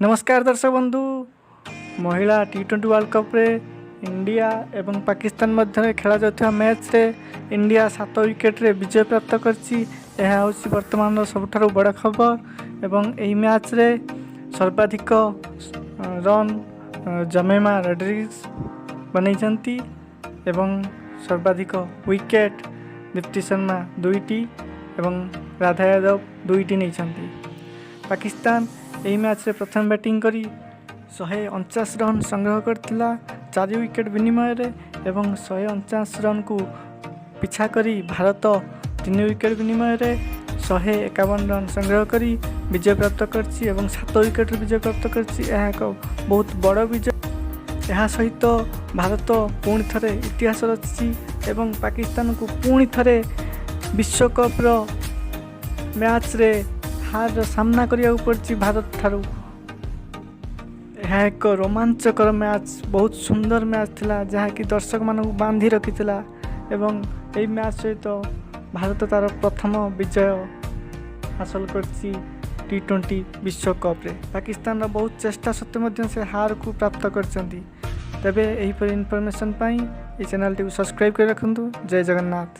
ନମସ୍କାର ଦର୍ଶକ ବନ୍ଧୁ। ମହିଳା ଟି-20 ୱାର୍ଲଡ଼ କପ୍ରେ ଇଣ୍ଡିଆ ଏବଂ ପାକିସ୍ତାନ ମଧ୍ୟରେ ଖେଳାଯାଉଥିବା ମ୍ୟାଚ୍ରେ ଇଣ୍ଡିଆ 7 ୱିକେଟ୍ରେ ବିଜୟ ପ୍ରାପ୍ତ କରିଛି। ଏହା ହେଉଛି ବର୍ତ୍ତମାନର ସବୁଠାରୁ ବଡ଼ ଖବର ଏବଂ ଏହି ମ୍ୟାଚ୍ରେ ସର୍ବାଧିକ ରନ୍ ଜେମିମା ରଡ୍ରିଗ୍ସ ବନେଇଛନ୍ତି ଏବଂ ସର୍ବାଧିକ ୱିକେଟ୍ ଦୀପ୍ତି ଶର୍ମା ଦୁଇଟି ଏବଂ ରାଧା ଯାଦବ ଦୁଇଟି ନେଇଛନ୍ତି। ପାକିସ୍ତାନ ଏହି ମ୍ୟାଚ୍ରେ ପ୍ରଥମେ ବ୍ୟାଟିଂ କରି 149 ରନ୍ ସଂଗ୍ରହ କରିଥିଲା 4 ୱିକେଟ୍ ବିନିମୟରେ ଏବଂ 149 ରନ୍କୁ ପିଛା କରି ଭାରତ 3 ୱିକେଟ୍ ବିନିମୟରେ 151 ରନ୍ ସଂଗ୍ରହ କରି ବିଜୟ ପ୍ରାପ୍ତ କରିଛି ଏବଂ 7 ୱିକେଟ୍ରେ ବିଜୟ ପ୍ରାପ୍ତ କରିଛି। ଏହା ଏକ ବହୁତ ବଡ଼ ବିଜୟ। ଏହା ସହିତ ଭାରତ ପୁଣି ଥରେ ଇତିହାସ ରଚିଛି ଏବଂ ପାକିସ୍ତାନକୁ ପୁଣି ଥରେ ବିଶ୍ୱକପ୍ର ମ୍ୟାଚ୍ରେ ହାରର ସାମ୍ନା କରିବାକୁ ପଡ଼ିଛି ଭାରତ ଠାରୁ। ଏହା ଏକ ରୋମାଞ୍ଚକର ମ୍ୟାଚ୍, ବହୁତ ସୁନ୍ଦର ମ୍ୟାଚ୍ ଥିଲା, ଯାହାକି ଦର୍ଶକମାନଙ୍କୁ ବାନ୍ଧି ରଖିଥିଲା ଏବଂ ଏହି ମ୍ୟାଚ୍ ସହିତ ଭାରତ ତା'ର ପ୍ରଥମ ବିଜୟ ହାସଲ କରିଛି ଟି-20 ବିଶ୍ୱକପ୍ରେ। ପାକିସ୍ତାନର ବହୁତ ଚେଷ୍ଟା ସତ୍ତ୍ୱେ ମଧ୍ୟ ସେ ହାରକୁ ପ୍ରାପ୍ତ କରିଛନ୍ତି। ତେବେ ଏହିପରି ଇନଫର୍ମେସନ୍ ପାଇଁ ଏହି ଚ୍ୟାନେଲଟିକୁ ସବସ୍କ୍ରାଇବ୍ କରି ରଖନ୍ତୁ। ଜୟ ଜଗନ୍ନାଥ।